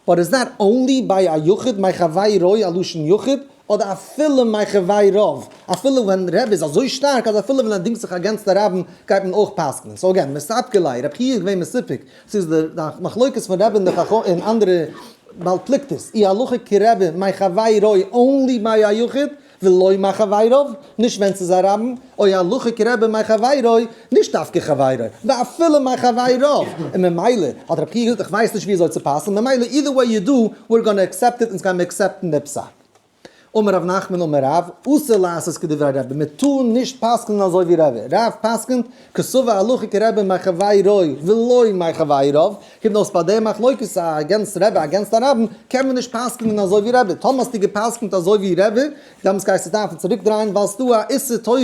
But is that only ביי א יחיד, מחבירו א לשון יחיד, אדער אפילו מחביריו, אפילו ווען רבי איז אזוי שטארק אז אפילו ווען ער דינגט זיך against די רבים גייט מען אויך פסק'נען. So again, מספקא ליה, רב חייא איז געווען מסופק, ס'איז די מחלוקת פון רבי און די חכמים און אנדערע בעל פלוגתות, אי הלכה כרבי מחבירו only ביי א יחיד, ולא מחביריו, נישט ווען ס'איז א רבים, או הלכה כרבי מחבירו, נישט דווקא חבירו, ואפילו מחביריו, און ממילא האט רב חייא געזאגט איך ווייס נישט ווי אזוי צו פסל'ן, ממילא either way you do, we're gonna accept it, אונז גיימיר accept ן די פסק. אמר רב נחמן אמר רב, אסור לעשות כדברי רבי, מען טאר נישט פסק'נען אזוי ווי רבי, רב פסק'נט, קסבר הלכה כרבי מחבירו ולא מחביריו, קומט אויס ביי די מחלוקת against רבי against א רבים, קען מען נישט פסק'נען אזוי ווי רבי, טאמער האסטו געפסק'נט אזוי ווי רבי, דעמאלטס גייסטו דארפן צוריק דרייען ווייל ס'דא א איסור תורה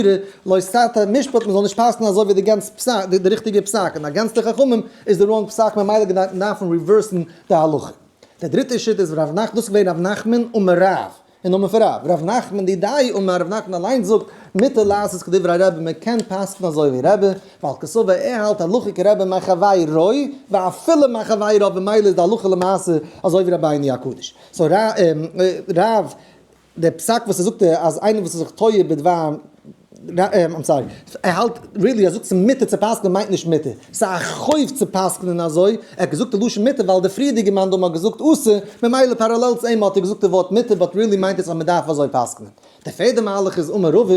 לא תטה משפט מ'זאל נישט פסק'נען אזוי ווי די גאנץ פסק די ריכטיגע פסק און against די חכמים איז די wrong פסק ממילא גייט מען דארפן reverse ן די הלכה. די דריטע שיטה איז רב נחמן, דאס איז געווען רב נחמן אמר רב. אין נאמען פון רב רב נחמן דידיה אמר רב נחמן אליינס זאגט מותר לעשות כדברי רבי מען קען פסק'ן אזוי ווי רבי ווייל קסבר ער האלט הלכה כרבי מחבירו ואפילו מחביריו במילא איז די הלכה למעשה אזוי ווי רבינו הקדוש so רב דער פסק וואס ער זאגט אז איינער וואס איז זיך טועה בדבר. I'm sorry, ער האלט really ער זאגט ס'איז מותר צו פסק'נען מיינט נישט מותר, ס'איז א חוב צו פסק'נען אזוי, ער האט געזאגט די לשון מותר ווייל די פריערדיגע מאן דאמר האט געזאגט אסור, ממילא parallel צו אים האט ער געזאגט די ווארט מותר but really מיינט עס אז מ'דארף אזוי פסק'נען. די פערדע מהלך איז אמר רבא,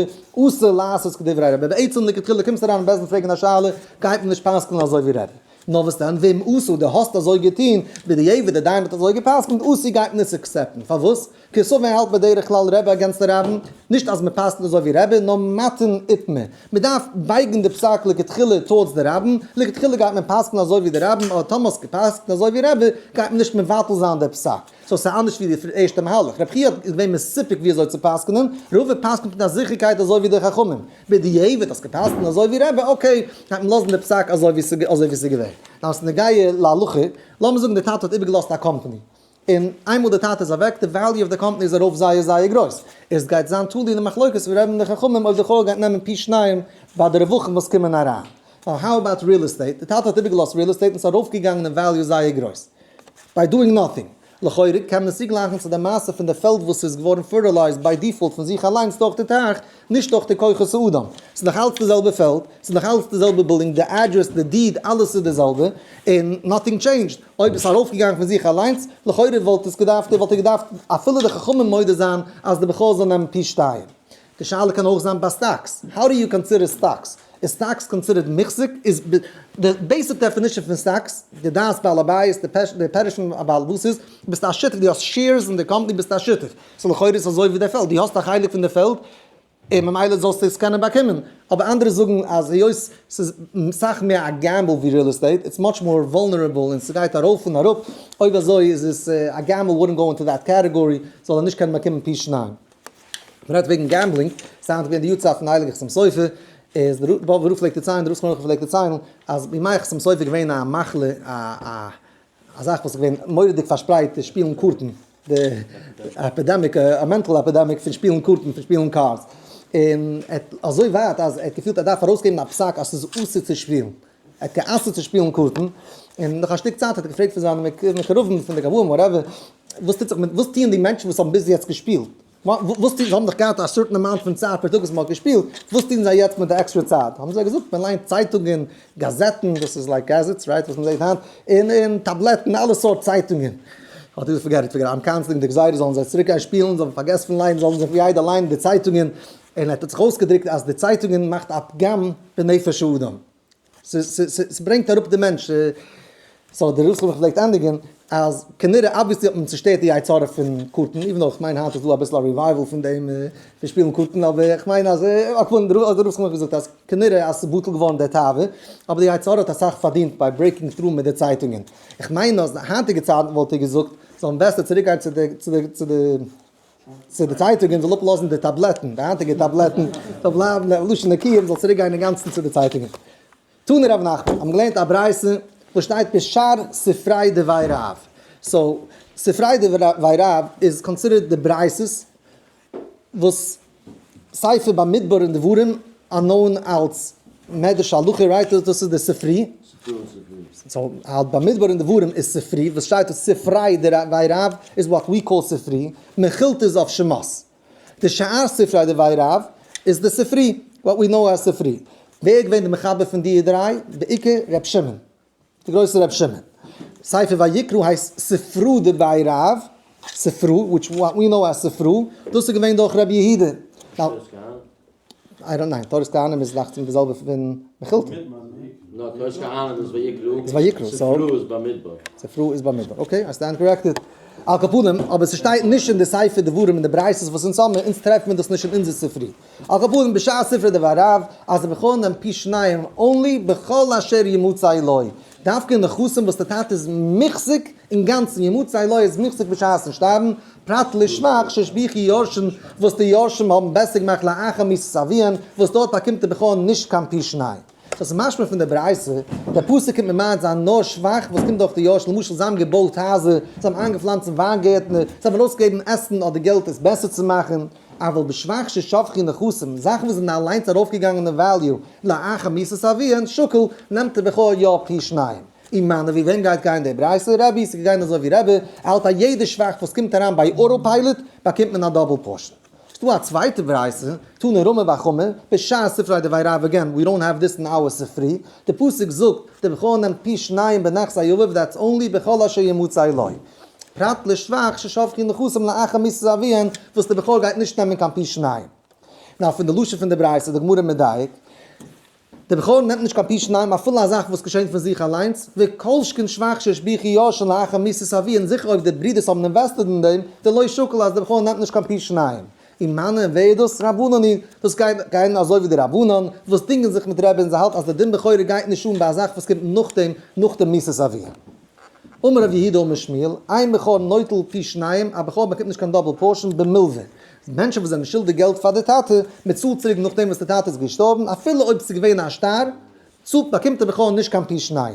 אסור לעשות כדברי רבי, בעצם לכתחילה קומסט אריין אין בית דין פרעגן א שאלה, גייט מען נישט פסק'נען אזוי ווי רבי. נאר וואס דען, ואם עשה, דו האסט אזוי געטון, בדיעבד דער דיין האט אזוי גע'פסק'נט, אסור גייט מען עס accept ן. פארוואס? קסבר האלט בדרך כלל רבי against די רבים, נישט אז מען פסק'נט אזוי ווי רבי, נאר מטין איתמר. מען דארף בייגן די פסק לכתחילה towards די רבים, לכתחילה גייט מען פסק'נען אזוי ווי די רבים, אבער טאמער האסט גע'פסק'נט אזוי ווי רבי, גייט מען נישט מבטל זיין די פסק. so ס'איז אנדערש ווי די ערשטע מהלך. רבי חייא האט געווען מסופק ווי אזוי צו פסק'נען, רבא פסק'נט מיט א זיכערקייט אזוי ווי די חכמים. בדיעבד האסט געפסק'נט אזוי ווי רבי, okay, גייט מען לאזן די פסק אזוי ווי ס'איז געווען. now ס'איז נוגע להלכה, לאמיר זאגן די טאטע האט איבערגעלאזט א קאמפאני, און איינמאל די טאטע איז אוועק, די value of די קאמפאני איז ארויף זייער זייער גרויס. עס גייט זיין תלוי אין די מחלוקת פון רבי און די חכמים אויב די בכור גייט נעמען פי שניים ביי די רווחים וואס קומען אריין. now how about real estate, די טאטע האט איבערגעלאזט real estate און ס'איז ארויפגעגאנגען אין value זייער גרויס. by doing nothing. לכאורה קען מען עס צוגלייכן צו די מעשה פון די פעלד וואס איז געווארן fertilized by default פון זיך אליינס דורך די טייך, נישט דורך די כוחות האדם. ס'איז נאך אלץ די זעלבע פעלד, ס'איז נאך אלץ די זעלבע בילדינג, די אדרעס, די deed, אלעס איז די זעלבע, און nothing changed. אויב עס איז ארויפגעגאנגען פון זיך אליינס, לכאורה וואלט עס געדארפט, וואלט ער געדארפט אפילו די חכמים מודה זיין אז די בכור זאל נעמען פי שתיים. די שאלה קען אויך זיין ביי stocks, how do you consider stocks? איז stocks considered מוחזק? איז די basic definition פון stocks, די דעת בעל הבית, די פירוש פון א בעל הבית איז, ביסט א שותף, דו האסט shares אין די קאמפאני ביסטו א שותף. so לכאורה איז אזוי ווי די פעלד, דו האסט א חלק פון די פעלד, און ממילא זאלסטו עס קענען באקומען. אבער אנדערע זאגן אז היות ס'איז סאך מער א gamble ווי real estate, it's much more vulnerable און ס'גייט ארויף און אראפ, אויב אזוי איז עס א gamble wouldn't go into that category, זאל ער נישט קענען באקומען פי שניים. מ'רעדט וועגן gambling, ס'איז היינט געווען די יארצייט פון הייליגן חתם סופר, איז דער באבובער רב פלעגט דערציילן, דער רב זכרונו לברכה פלעגט דערציילן, אז בימי חתם סופר איז געווען א מחלה, א א א זאך וואס איז געווען מורא'דיג פארשפרייט, די שפילן קארטן, די epidemic, א mental epidemic פון שפילן קארטן, פון שפילן cards, און ער האט אזוי ווייט אז ער האט געפילט ער דארף ארויסגעבן א פסק אז ס'איז אסור צו שפילן, ער האט גע'אסר'ט צו שפילן קארטן, און נאך א שטיק צייט האט ער געפרעגט פון זיינע מקורבים, פון די גבאים whatever, וואס טוט זיך מיט, וואס טוען די מענטשן וואס האבן ביז יעצט געשפילט? וואס טוען, זיי האבן דאך געהאט א certain amount פון צייט פער טאג וואס מען האט געשפילט, וואס טוען זיי יעצט מיט די עקסטרע צייט? האבן זיי געזאגט, מען ליינט צייטונגען, גאזעטן, דאס איז like gazettes right, וואס מען זעט היינט, און און טאבלעטן, אלע סארט צייטונגען. האט ער געזאגט forget it, forget it, I'm canceling די גזירה, זאלן זיי צוריק גיין שפילן, זאלן פארגעסן פון ליינען, זאלן זיי ווייטער ליינען די צייטונגען, און ער האט זיך אויסגעדרוקט אז די צייטונגען מאכט א פגם בנפש האדם. ס'ברענגט אראפ די מענטש. so דער רוסלענדער פלעגט ענדיגן אז כנראה obviously האט מען צושטערט די יצר הרע פון קארטן, even though כ'מיין היינט איז דא אביסל א revival פון דעם פון שפילן קארטן, אבער כ'מיין אז דער רוסלענדער האט געזאגט אז כנראה אז ס'איז בטל געווארן די תאווה, אבער די יצר הרע האט אסאך פארדינט by breaking through מיט די צייטונגען. כ'מיין אז היינטיגע צייטן וואלט ער געזאגט זאלן בעסער צוריקגיין צו די צו די צו די צו די צייטונגען זאל אפלאזן די טאבלעטן, די היינטיגע טאבלעטן, זאל בלייבן לשון נקיים, זאל צוריק גיין אינגאנצן צו די צייטונגען. תנא רב נחמן, האבן געלערנט א ברייתא וואס שטייט בשאר ספרי דבי רב. so, ספרי דבי רב איז considered די ברייתות וואס ספר במדבר און דברים are known אלס מדרש הלכה right? דאס איז די ספרי. so האלט במדבר און דברים איז ספרי, וואס שטייט דאס ספרי דבי רב איז what we call ספרי, מכילתא איז אויף שמות. די שאר ספרי דבי רב איז די ספרי, what we know as ספרי. ווער איז געווען די מחבר פון די דריי? בעיקר ר' שמעון. די גרויסע ר' שמעון. ספר ויקרא הייסט ספרא דבי רב, ספרא, which what we know as ספרא, דאס איז געווען דורך רבי יהודה. I don't ניין, תורת כהנים איז דאכט זיך די זעלבע פון מכילתא. נאר תורת כהנים איז ויקרא. איז ויקרא, so. ספרא איז במדבר. ספרא איז במדבר, okay, I stand corrected. על כל פנים, אבער ס'שטייט נישט אין די ספר דברים אין די ברייתות וואס אונז האבן, אונז טרעפן מיר דאס נישט אין אונזער ספרי. על כל פנים בשאר ספרי דבי רב, אז בכור נעמט פי שניים only בכל אשר ימצא לו. דווקא אין נכסים וואס די טאטע איז מוחזק אינגאנצן, ימצא לו איז מוחזק בשעת'ן שטארבן, פרט לשבח שהשביחו יורשין וואס די יורשים האבן בעסער געמאכט לאחר מיתת אביהן, וואס דארט באקומט די בכור נישט קיין פי שניים. דאס איז משמע פון די ברייתא, דער פסוק קומט ממעט זיין נאר שבח וואס קומט דורך די יורשים, למשל זיי האבן געבויט הייזער, זיי האבן איינגעפלאנצן וויינגערטנער, זיי האבן ארויסגעגעבן עסן אדער געלט עס בעסער צו מאכן, אבל בשבח ששבחו נכסים, זאכן וואס זענען אליינס ארויפגעגאנגען אין value, לאחר מיתת אביהן, שקיל, נעמט דער בכור יא פי שניים. ומני ווי וועם גייט גיין די ברייתא? רבי, ס'גייט גיין אזוי ווי רבי, ער האלט אז יעדע שבח וואס קומט אריין ביי auto pilot באקומט מען א double portion. ס'דא א צווייטע ברייתא, תנא רמי בר חמא, בשאר ספרי דבי רב again, we don't have this in our ספרי, די פסוק זאגט, די בכור נעמט פי שניים בנכסי אביו, that's only בכל אשר ימצא לו. פרט לשבח ששבחו נכסים לאחר מיתת אביהן, וואס די בכור גייט נישט נעמען קיין פי שניים. Now פון די לשון פון די ברייתא איז די גמרא מדייק, די בכור נעמט נישט קיין פי שניים אפילו א זאך וואס געשענט פון זיך אליינס, וכל שכן שבח שהשביחו יורשין לאחר מיתת אביהן, זיכער אויב די ברידערס האבן invested אין דעם, דלא שקיל אז די בכור נעמט נישט קיין פי שניים. ומני, ווער איז דאס? רבנן היא, דאס גייט גיין אזוי ווי די רבנן וואס דינגען זיך מיט רבי און זיי האלטן אז די דין בכורה גייט נישט אן ביי א זאך וואס קומט נאכדעם נאך די מיתת אביהן. אמר רב יהודה אמר שמואל, אין בכור נוטל פי שניים, א בכור באקומט נישט קיין double portion במלוה. מענטשן וואס זענען שולדיג געלט פאר די טאטע, מען צאלט צוריק נאכדעם וואס די טאטע איז געשטארבן, אפילו אויב ס'איז געווען א שטר, צאלט באקומט דער בכור נישט קיין פי שניים.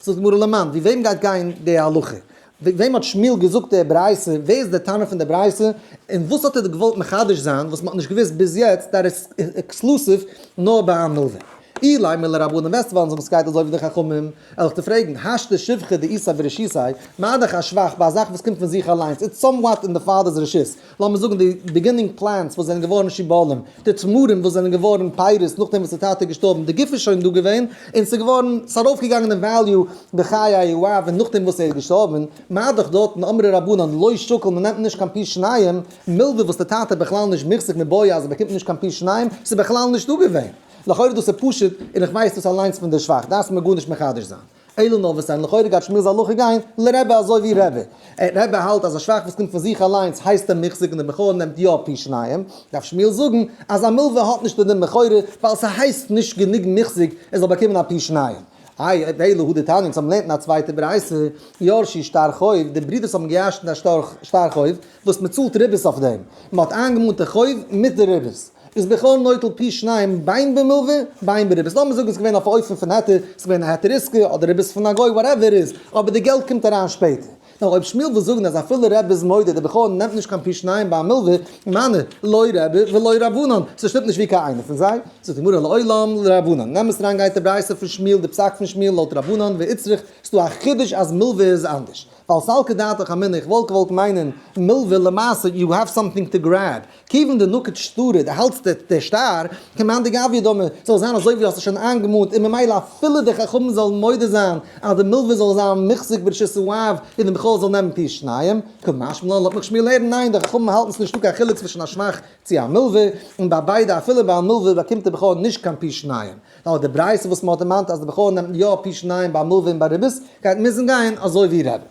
זאגט די גמרא למאן, ווי וועם גייט גיין די הלכה? וועם האט שמואל געזאגט די ברייתא? ווער איז דער תנא פון די ברייתא? און וואס האט ער געוואלט מחדש זיין וואס מען האט נישט געוואוסט ביז יעצט that is exclusive נאר ביי א מלווה? אילימא לרבנן וועסטו וועלן זאגן סגייט אזוי ווי די חכמים, וועל איך דיר פרעגן, השתא שבחא דאיתיה ברשותיה, מה דאך א שבח ביי א זאך וואס קומט פון זיך אליינס, it's somewhat אין די father's רשות, לאמיר זאגן די beginning plants וואס זענען געווארן שיבולים, די תמרים וואס זענען געווארן פירות נאכדעם וואס די טאטע איז געשטארבן, די גוף איז שוין דא געווען, און ס'איז געווארן, ס'איז ארויפגעגאנגען אין value בחיי האב און נאכדעם וואס ער איז געשטארבן, מה דאך דארטן אמרי רבנן לא שקיל מ'נעמט נישט קיין פי שניים, מלווה וואס די טאטע איז בכלל נישט מוחזק מיבעיא אז ער באקומט נישט קיין פי שניים, ס'איז בכלל נישט דא געווען. לכאורה דאס איז פשוט, און איך ווייס דאס אליינס פון די שבח, דארפסט מיר גארנישט מחדש זיין. אלא נאר וואס דען, לכאורה גייט שמואל'ס הלכה גיין לרבי אזוי ווי רבי. רבי האלט אז א שבח וואס קומט פון זיך אליינס הייסט א מוחזק און די בכור נעמט יא פי שניים, דארף שמואל זאגן אז א מלווה האט נישט די דין בכורה ווייל ס'הייסט נישט גענוג מוחזק ער זאל באקומען א פי שניים. איי ואלא הא דתניא, אונז האבן געלערנט אין א צווייטע ברייתא, ירשו שטר חוב, די ברידערס האבן געירשנט א שטר חוב וואס מ'צאלט ריבית אויף דעם, מ'האט איינגעמאנט די חוב מיט די ריבית. איז בכור נוטל פי שניים בין במלווה בין בריבית, לאמיר זאגן עס איז געווען אויף א אופן פון היתר, עס איז געווען א היתר עסקה אדער ריבית פון א גוי whatever איז, אבער די געלט קומט אריין שפעטער. נאר אויב שמואל וויל זאגן אז אפילו רבי איז מודה די בכור נעמט נישט קיין פי שניים ביי א מלווה, מני, לא רבי ולא רבנן, ס'שטימט נישט ווי קיין איינער פון זיי, זאגט די גמרא לעולם לרבנן, אין אמת אריין גייט די ברייתא פון שמואל די פסק פון שמואל לויט רבנן ואיצטריך, ס'דא א חידוש אז מלווה איז אנדערש. ווייל סלקא דעתך אמינא איך וואלט געוואלט מיינען מלווה למעשה you have something to grab, כיוון דנקיט שטרא די האלטסט די שטר, כמאן דגביא דמי, זאל זיין אזוי ווי האסט עס שוין איינגעמאנט און ממילא אפילו די חכמים זאלן מודה זיין אז די מלווה זאל זיין מוחזק ברשות האב און די בכור זאל נעמען פי שניים, קא משמע לן לאזט מיך שמואל הערן ניין די חכמים האלטן ס'נישטא קיין חילוק צווישן א שבח צו א מלווה, און ביי ביידע אפילו ביי א מלווה באקומט די בכור נישט קיין פי שניים. נאר די ברייתא וואס מ'האט דערמאנט אז די בכור נעמט יא פי שניים ביי מלווה און ביי ריבית, גייט מוזן גיין אזוי ווי רבי.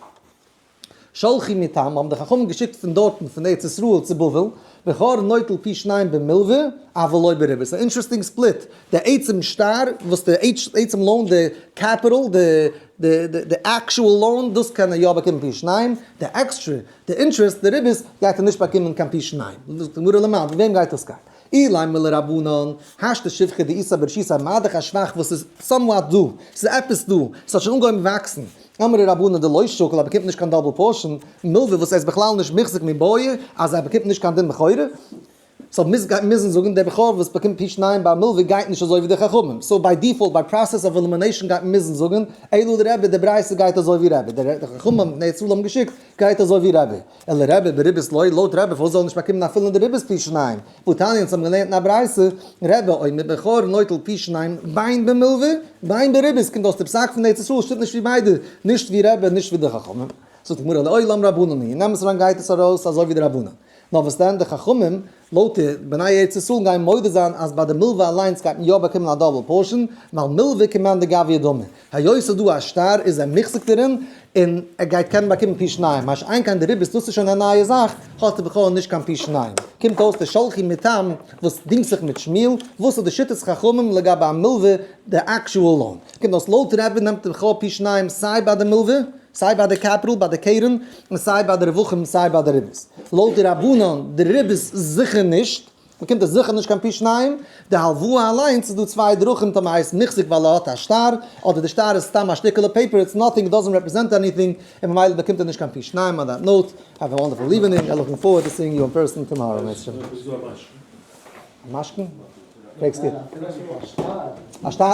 שלחו מתם האבן די חכמים געשיקט פון דארטן פון ארץ ישראל צו בבל, בכור נוטל פי שניים במלווה אבל לא בריבית. א interesting split, די עצם שטר וואס די עצם loan די capital די די actual loan דאס קען ער יא באקומען פי שניים, די עקסטרע די interest די ריבית גייט ער נישט באקומען קיין פי שניים. זאגט די גמרא למאן, ווי וועם גייט דאס גיין? אילימא לרבנן, השתא שבחא דאיתיה ברשותיה מה דאך א שבח וואס איז somewhat דא, ס'איז עפעס דא, ס'האט שוין אנגעהויבן וואקסן, אמרי רבנן דלא שקיל ער באקומט נישט קיין double portion, מלווה וואס ער איז בכלל נישט מוחזק מיבעיא אז ער באקומט נישט קיין דין בכורה, so מוז גייט מוזן זאגן דער בכור וואס באקומט פי שניים ביי מלווה גייט נישט אזוי ווי די חכמים, so by default by process of elimination גייט מען מוזן זאגן אלא לרבי די ברייתא גייט אזוי ווי רבי, די חכמים האבן ארץ ישראל האבן געשיקט גייט אזוי ווי רבי. אלא רבי בריבית לא, לויט רבי פארוואס זאל ער נישט באקומען אפילו אין די ריבית פי שניים? והתניא אונז האבן געלערנט אין א ברייתא, רבי אומר בכור נוטל פי שניים בין במלווה בין בריבית, קומט אויס די פסק פון ארץ ישראל שטימט נישט ווי ביידע, נישט ווי רבי נישט ווי די חכמים. זאגט די גמרא לעולם רבנן היא, אין אמת אריין גייט עס ארויס אזוי ווי די רבנן. נאר וואס דען די חכמים, לויט די בני ארץ ישראל גייען מודה זיין אז ביי די מלווה אליינס גייט מען יא באקומען א double portion, ווייל מלווה כמאן דגביא דמי. היות ס'איז דא א שטר איז ער מוחזק דערין און ער גייט קענען באקומען פי שניים, מה שאין כן די ריבית דאס איז שוין א נייע זאך, האט ער בכלל נישט קיין פי שניים. קומט אויס די שלחו מתם וואס דינגט זיך מיט שמואל, וואס איז די שיטת חכמים לגבי א מלווה די actual loan. קומט אויס לויט רבי נעמט ער בכלל פי שניים סיי ביי די מלווה, סיי ביי די capital ביי די קרן, און סיי ביי די רווחים סיי ביי די ריבית. לויט די רבנן די ריבית זיכער נישט. באקומט ער זיכער נישט קיין פי שניים, די הלוואה אליינס איז דא צוויי דרכים טאמער הייסט מוחזק ווייל ער האט א שטר, אדער די שטר איז סתם א שטיקעלע paper it's nothing doesn't represent anything, און ממילא באקומט ער נישט קיין פי שניים on that note, have a wonderful evening, I looking forward to seeing you in person tomorrow בעז ה. איז דא א משכון? א משכון? פרעגסט גוט. א שטר?